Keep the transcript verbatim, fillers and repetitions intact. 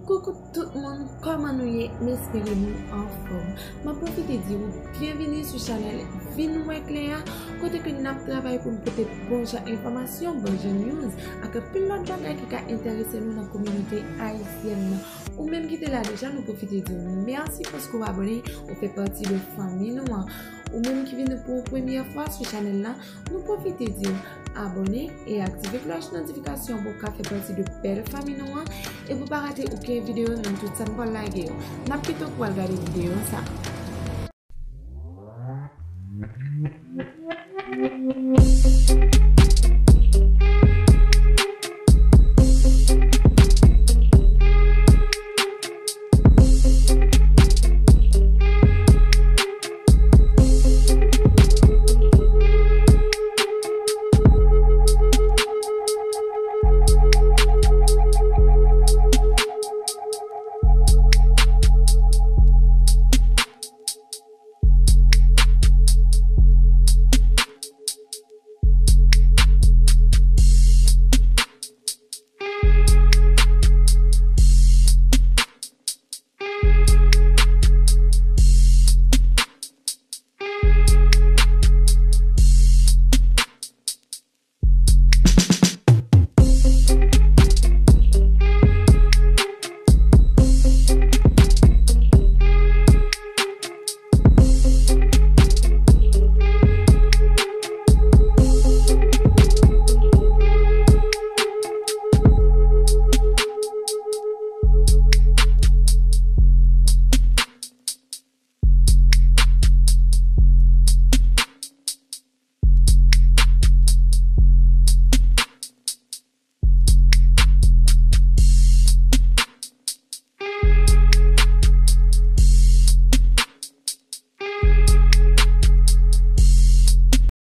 Koukou tout moun, kòman nou ye? M espere nou anfòm. M ap pwofite di w byenvini sou chanèl Vin Wè Klè a, kote ke n ap travay pou n pote bon jan enfòmasyon, bon jan news, ak anpil lòt bagay ki ka enterese nou nan kominote ayisyèn nan. Ou menm ki te la deja, nou pwofite di w mèsi paske w abòne, ou fè pati de fanmi nou an. Ou menm ki vin pou yon premyè fwa sou chanèl la, nou pwofite di w abòne e aktive klòch notifikasyon pou w ka fè pati de bèl fanmi nou an e pou w pa rate okenn videyo nan tout sa n pral lage yo. N ap kite w pou w al gade videyo sa.